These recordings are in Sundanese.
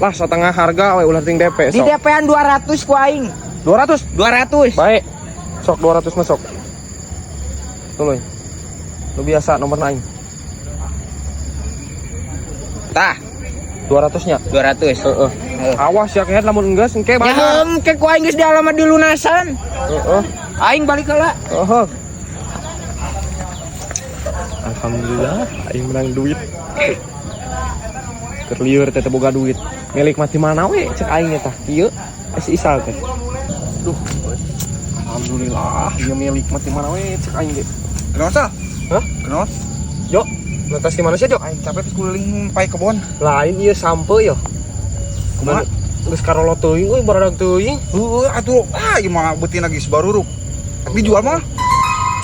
Lah, setengah harga we, ulah ting DP Di sok. DP-an 200 ku aing. 200. 200. Baik. Sok 200 masuk. Tuluy. Lu biasa nomor aing. Tah, 200 nya. 200. Heeh. Awas ya, kehed, lamun enggeus engke Ya bayar. Engke ku aing geus di alamat dilunasan. Heeh. Aing balik heula. Heeh. Alhamdulillah, aing menang duit. Keur lieur teh teu boga duit. Milik mati mana we cek aing eta. Kieu si Isal teh. Duh. Alhamdulillah, ieu milik mati mana we cek aing ge. Kenapa, Sal? Hah? Kenapa? Jo, netes di mana sih, Jo? Aing capek terus keliling pai kebon. Lain ieu sampe yo. Kumaha? Geus karolo teuing euy, baradag teuing. Heueuh atuh, ah ieu mah beutina geus baruruk. Dijual mah?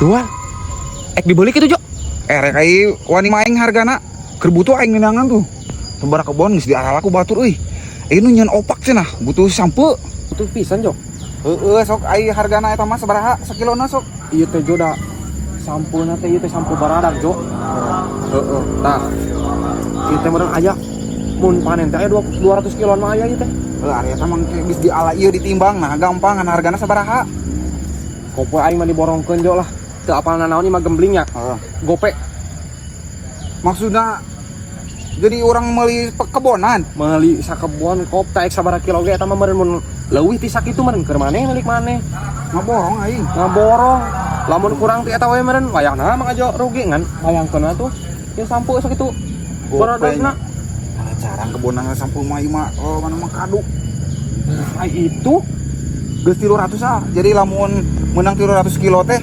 Jual. Ek dibeli kitu, Jo. Eh, rek ai wani mah aing hargana. Keur butuh aing ngeunangan tuh. Sabaraha kebon geus diarah ku batur euy. Ieu nu nyeun opak cenah, butuh sampe. Butuh pisan, Jo. Heueuh, sok ai hargana eta mah sabaraha sakilona sok? Ieu teh, Jo, da sampulna teh ieu teh sampul baradag, Jo. Heeh, tah. Ieu teh meureun aya mun panen teh aya 200 kiloan mah aya ieu teh. Heuh, ari eta mah geus diala ieu ditimbang, nah gampang ngan hargana sabaraha? Kopo aing mah diborongkeun, Jo, lah. Teu apal naon ieu mah gemblingnya. Heeh. Gope. Maksudna jadi orang meuli kebonan. Meuli sakebon kop teh ek sabaraha kilo ge eta mah meureun mun leuwih ti sakitu meureun keur maneh, milik maneh. Ngaborong aing. Ngaborong. Lamun kurang ti eta we meureun wayahna mah aja rugi, ngan bayangkeun atuh. Ieu sampeu sakitu. Baradagna. Ah, jarang kebonan sampeu mah ieu mah, oh mana mah kaduk. Ai itu Geus 300 ah. Jadi lamun menang 300 kilo teh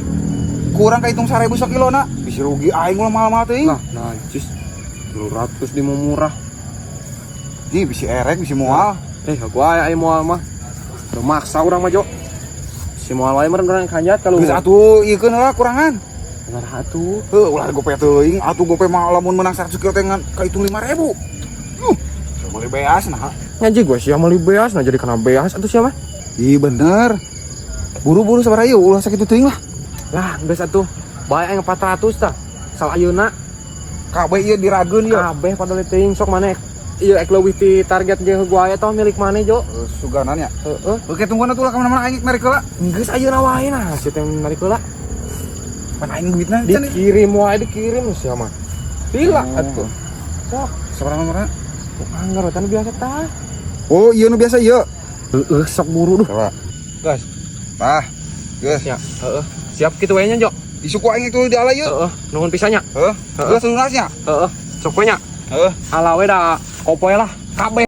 kurang kahitung 1000 sakilona. Bisa rugi aing ulah mahal-mahal teuing. Nah, najis. 300 di murah. Ih, bisa erek, bisa moal. Eh, aku aya aya moal mah. Teu maksa urang mah, Jo. Si moal wae meureun urang kanjat kalau. Geus atuh ieu heula kurangan. Sabaraha atuh? Heuh, ulah gope teuing. Atuh gope mah lamun menang 100 kilo teh ngan kahitung 5000. Meuli beas nah. Ngaji gua sia meuli beas, nah jadi kena beas atuh sia mah. Ih, bener. Buru-buru sabaraha ieu, ulah sakitu teuing lah. Lah, geus atuh. Bae aing 400 tah. Sal ayeuna. Kabeh ieu dirageun ieu. Kabeh pada teuing, sok maneh. Ieu ek leuwih ti target ge gua aya tah milik maneh, Jo. Suganan ya. Heeh. Oke, tungguan atuh lah kemana-mana aing narik heula. Geus ayeuna wae nah, sia teh narik heula. Pan aing duitna can. Dikirim wae, dikirim sia mah. Pila Oh. atuh. Sok, Sabaraha nomorna? Anggar tan biasa tah. Oh, iya nu biasa ieu. Heeh, sok buru duh. Coba. Gas. Tah. Geus. Ya, heeh. Siap kitu wae nya, Jo. Isuk ku aing itu diala ieu. Heeh, nuhun pisan nya. Heuh. Heeh. Geus lunasnya. Heeh, sok we nya. Heeh. Ala we da kopoe lah kabeh.